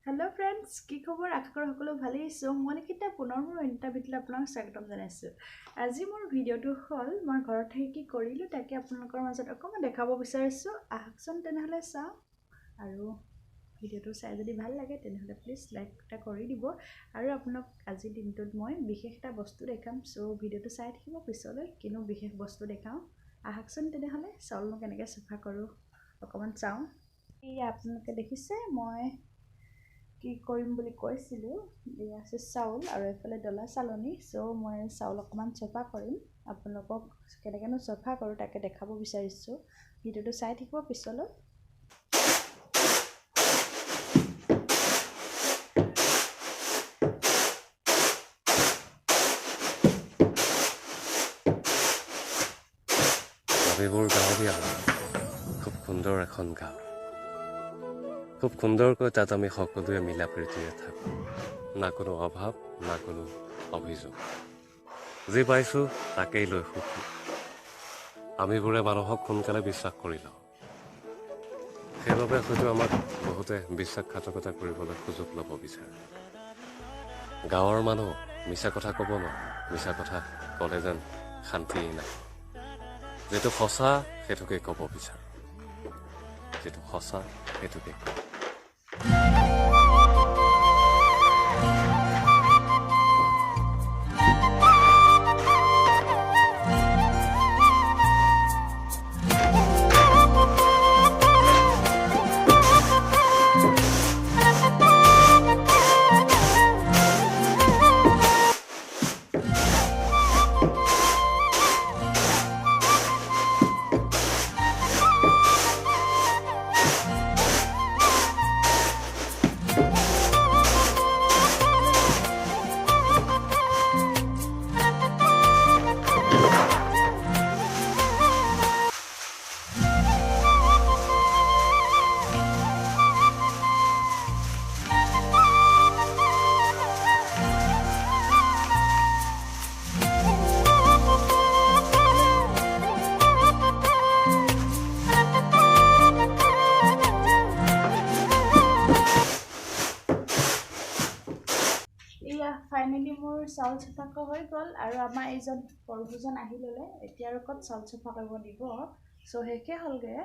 Hello' friends, কি খবৰ? আশা কৰোঁ সকলো ভালেই। চ' মই নিকিতা পুনৰ মোৰ অন্য এটা ভিডিঅ'লৈ আপোনালোক স্বাগতম জনাইছোঁ। আজি মোৰ ভিডিঅ'টো হ'ল মই ঘৰত থাকি কি কৰিলোঁ তাকে আপোনালোকৰ মাজত অকণমান দেখাব বিচাৰিছোঁ। আহকচোন তেনেহ'লে চাওঁ। আৰু ভিডিঅ'টো চাই যদি ভাল লাগে তেনেহ'লে প্লিজ লাইক এটা কৰি দিব। আৰু আপোনাক আজিৰ দিনটোত মই বিশেষ এটা বস্তু দেখাম, চ' ভিডিঅ'টো চাই থাকিব পিছলৈ কিনো বিশেষ বস্তু দেখাওঁ। আহকচোন তেনেহ'লে চাউলনো কেনেকৈ চফা কৰোঁ অকণমান চাওঁ। এয়া আপোনালোকে দেখিছে মই কি কৰিম বুলি কৈছিলোঁ। এয়া আছে চাউল আৰু এইফালে ডলা চালনী। চ' মই চাউল অকণমান চফা কৰিম, আপোনালোকক কেনেকৈনো চফা কৰোঁ তাকে দেখাব বিচাৰিছোঁ। ভিডিঅ'টো চাই থাকিব পিছলৈ। আমিবোৰ গাঁৱলীয়া, খুব সুন্দৰ এখন গাঁও। খুব সুন্দৰকৈ তাত আমি সকলোৱে মিলা প্ৰীতিৰে থাকোঁ, না কোনো অভাৱ না কোনো অভিযোগ। যি পাইছোঁ তাকেই লৈ সুখী। আমিবোৰে মানুহক সোনকালে বিশ্বাস কৰি লওঁ, সেইবাবে হয়তো আমাক বহুতে বিশ্বাসঘাতকতা কৰিবলৈ সুযোগ ল'ব বিচাৰে। গাঁৱৰ মানুহ মিছা কথা ক'ব নোৱাৰে, মিছা কথা ক'লে যেন শান্তিয়েই নাই। যিটো সঁচা সেইটোকে ক'ব বিচাৰোঁ, যিটো সঁচা সেইটোকে ক'ব। এয়া ফাইনেলি মোৰ চাউল চফা কৰা হৈ গ'ল। আৰু আমাৰ এইজন প্ৰভুজন আহি ল'লে, এতিয়া আৰু ক'ত চাউল চফা কৰিব দিব। চ' শেষে হ'লগৈ।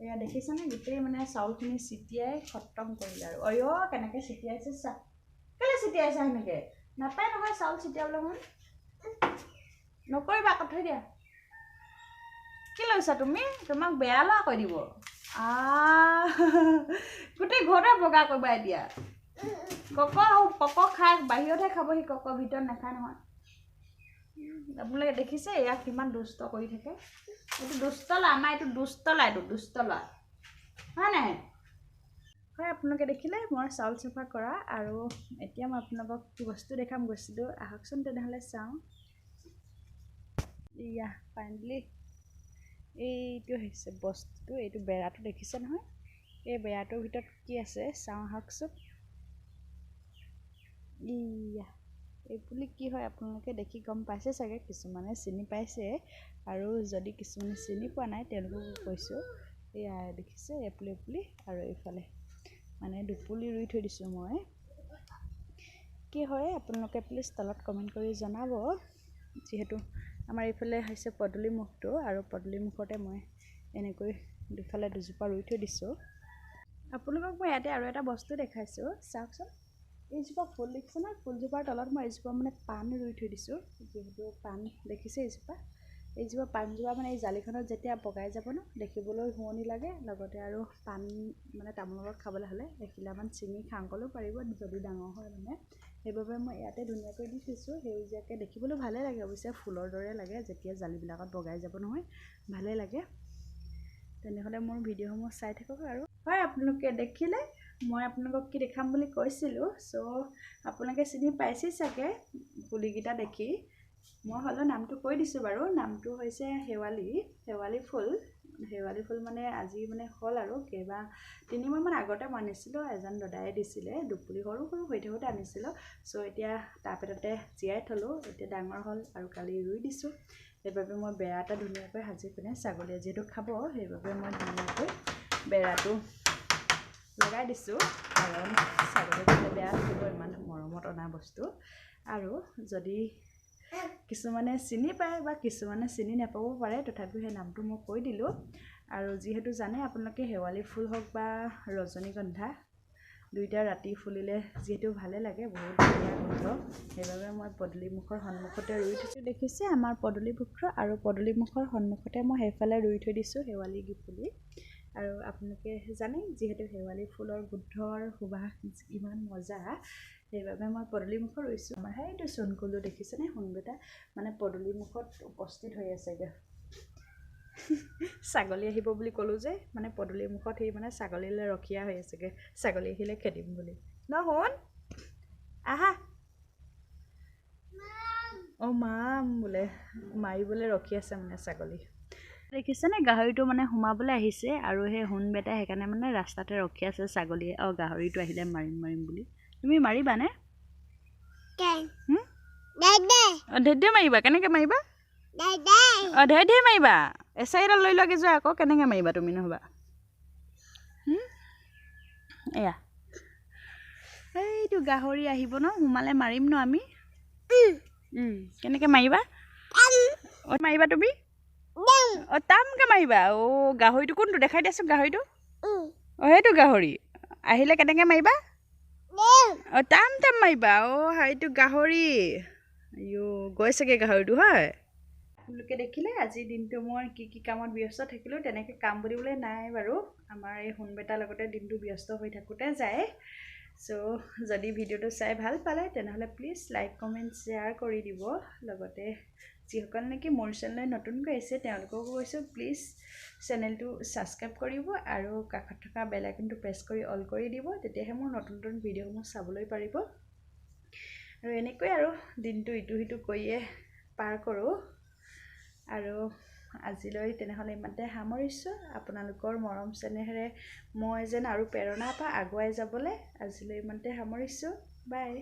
এয়া দেখিছেনে গোটেই মানে চাউলখিনি ছিটিয়াই খতম কৰিলে। আৰু অ' কেনেকৈ ছিটিয়াইছে চা, কেলৈ ছিটিয়াইছা সেনেকৈ? নাপায় নহয় চাউল ছিটিয়াবলৈ। শুন নকৰিবা আকৌ, থৈ দিয়া। কি লৈছা তুমি? তোমাক বেয়া ল'ৰা কৈ দিব। গোটেই ঘৰতে বগা কৰিবা এতিয়া। কক কক খাই বাহিৰতহে খাব সি, কক ভিতৰত নাখায় নহয়। আপোনালোকে দেখিছে ইয়াক কিমান দুষ্ট কৰি থাকে। এইটো দুষ্ট ল'ৰা, আমাৰ এইটো দুষ্ট ল'ৰা, এইটো দুষ্ট ল'ৰা হয় নাই? হয়, আপোনালোকে দেখিলে মই চাউল চফা কৰা। আৰু এতিয়া মই আপোনালোকক কি বস্তু দেখাম গৈছিলোঁ, আহকচোন তেনেহ'লে চাওঁ। ইয়া ফাইনেলি এইটো হৈছে বস্তুটো, এইটো বেৰাটো দেখিছে নহয়? এই বেৰাটোৰ ভিতৰত কি আছে চাওঁ আহকচোন। ইয়া এই পুলি কি হয় আপোনালোকে দেখি গম পাইছে চাগে, কিছুমানে চিনি পাইছে আৰু যদি কিছুমানে চিনি পোৱা নাই তেওঁলোককো কৈছোঁ। এয়া দেখিছে এপুলি এপুলি, আৰু এইফালে মানে দুপুলি ৰুই থৈ দিছোঁ মই। কি হয় আপোনালোকে প্লিজ তলত কমেণ্ট কৰি জনাব। যিহেতু আমাৰ এইফালে হৈছে পদূলি মুখটো, আৰু পদূলি মুখতে মই এনেকৈ দুফালে দুজোপা ৰুই থৈ দিছোঁ। আপোনালোকক মই ইয়াতে আৰু এটা বস্তু দেখাইছোঁ, চাওকচোন। এইজোপা ফুল দেখিছে নহয়? ফুলজোপাৰ তলত মই এইজোপা মানে পাণ ৰুই থৈ দিছোঁ। যিহেতু পাণ দেখিছে এইজোপা, এইজোপা পাণজোপা মানে এই জালিখনত যেতিয়া বগাই যাব ন, দেখিবলৈ শুৱনি লাগে। লগতে আৰু পাণ মানে তামোলৰ লগত খাবলৈ হ'লে এখিলামান ছিঙি খাওঁ ক'লেও পাৰিব যদি ডাঙৰ হয় মানে। সেইবাবে মই ইয়াতে ধুনীয়াকৈ দি থৈছোঁ, সেউজীয়াকৈ দেখিবলৈ ভালেই লাগে। অৱশ্যে ফুলৰ দৰে লাগে যেতিয়া জালিবিলাকত বগাই যাব নহয়, ভালেই লাগে। তেনেহ'লে মোৰ ভিডিঅ'সমূহ চাই থাকক। আৰু হয়, আপোনালোকে দেখিলে মই আপোনালোকক কি দেখাম বুলি কৈছিলোঁ। চ' আপোনালোকে চিনি পাইছেই চাগে পুলিকেইটা দেখি। মই হ'লেও নামটো কৈ দিছোঁ বাৰু। নামটো হৈছে শেৱালি, শেৱালি ফুল। শেৱালি ফুল মানে আজি মানে হ'ল আৰু কেইবা তিনিমাহমান আগতে মই আনিছিলোঁ, এজন দাদাই দিছিলে। দুপুলি সৰু সৰু হৈ থাকোঁতে আনিছিলোঁ। চ' এতিয়া তাৰ পেটতে জীয়াই থ'লোঁ, এতিয়া ডাঙৰ হ'ল আৰু কালি ৰুই দিছোঁ। সেইবাবে মই বেৰা এটা ধুনীয়াকৈ সাজি পিনে, ছাগলীয়ে যিহেতু খাব সেইবাবে মই ধুনীয়াকৈ বেৰাটো লগাই দিছোঁ, কাৰণ ছাগলী বস্তু। আৰু যদি কিছুমানে চিনি পায় বা কিছুমানে চিনি নাপাব পাৰে, তথাপিও সেই নামটো মই কৈ দিলোঁ। আৰু যিহেতু জানে আপোনালোকে, শেৱালি ফুল হওক বা ৰজনীগন্ধা, দুইটা ৰাতি ফুলিলে যিহেতু ভালে লাগে, বহুত ধুনীয়া গোন্ধ, সেইবাবে মই পদূলিমুখৰ সন্মুখতে ৰুই থৈছোঁ। দেখিছে আমাৰ পদূলিমুখ, আৰু পদূলিমুখৰ সন্মুখতে মই সেইফালে ৰুই থৈ দিছোঁ শেৱালি পুলি। আৰু আপোনালোকে জানেই যিহেতু শেৱালি ফুলৰ গোন্ধৰ সুবাস ইমান মজা, সেইবাবে মই পদূলিমুখত ৰুইছোঁ। আমাৰ সেইটো চোনকুলো দেখিছেনে, সোণবেটা মানে পদূলিমুখত উপস্থিত হৈ আছেগৈ। ছাগলী আহিব বুলি ক'লোঁ যে, মানে পদূলিমুখত সি মানে ছাগলীলৈ ৰখীয়া হৈ আছেগৈ, ছাগলী আহিলে খেদিম বুলি। ন সোণ, আহা। অঁ মাম বোলে, মাৰিবলৈ ৰখি আছে মানে ছাগলী। দেখিছেনে গাহৰিটো মানে সোমাবলৈ আহিছে, আৰু সেই সোণ বেটাই সেইকাৰণে মানে ৰাস্তাতে ৰখি আছে, ছাগলী অঁ গাহৰিটো আহিলে মাৰিম মাৰিম বুলি। তুমি মাৰিবানে? অঁ ধেৰ ধেৰ মাৰিবা। কেনেকৈ মাৰিবা? অঁ ধেৰ ধেৰ মাৰিবা। এচাৰিডাল লৈ লোৱাগৈ যোৱা আকৌ, কেনেকৈ মাৰিবা তুমি নহ'বা। এয়া এইটো গাহৰি আহিব ন, সোমালে মাৰিম ন আমি। কেনেকৈ মাৰিবা? অঁ মাৰিবা তুমি? অঁ টামকৈ মাৰিবা। অ' গাহৰিটো কোনটো দেখাই দিয়াচোন গাহৰিটো। অঁ সেইটো গাহৰি আহিলে কেনেকৈ মাৰিবা? অঁ টাম টাম মাৰিবা। অ' সেইটো গাহৰি, আইঅ' গৈছেগৈ গাহৰিটো। হয়, আপোনালোকে দেখিলে আজিৰ দিনটো মই কি কি কামত ব্যস্ত থাকিলোঁ। তেনেকৈ কাম বুলিবলৈ নাই বাৰু, আমাৰ এই সোণবেটাৰ লগতে দিনটো ব্যস্ত হৈ থাকোঁতে যায়। চ' যদি ভিডিঅ'টো চাই ভাল পালে তেনেহ'লে প্লিজ লাইক, কমেণ্ট, শ্বেয়াৰ কৰি দিব। লগতে যিসকল নেকি মোৰ চেনেললৈ নতুনকৈ আহিছে তেওঁলোককো কৈছোঁ, প্লিজ চেনেলটো ছাবস্ক্ৰাইব কৰিব আৰু কাষত থকা বেল আইকনটো প্ৰেছ কৰি অল কৰি দিব, তেতিয়াহে মোৰ নতুন নতুন ভিডিঅ'সমূহ চাবলৈ পাৰিব। আৰু এনেকৈ আৰু দিনটো ইটো সিটো কৰিয়ে পাৰ কৰোঁ। আৰু আজিলৈ তেনেহ'লে ইমানতে সামৰিছোঁ। আপোনালোকৰ মৰম চেনেহেৰে মই যেন আৰু প্ৰেৰণা পাওঁ আগুৱাই যাবলৈ। আজিলৈ ইমানতে সামৰিছোঁ, বাই।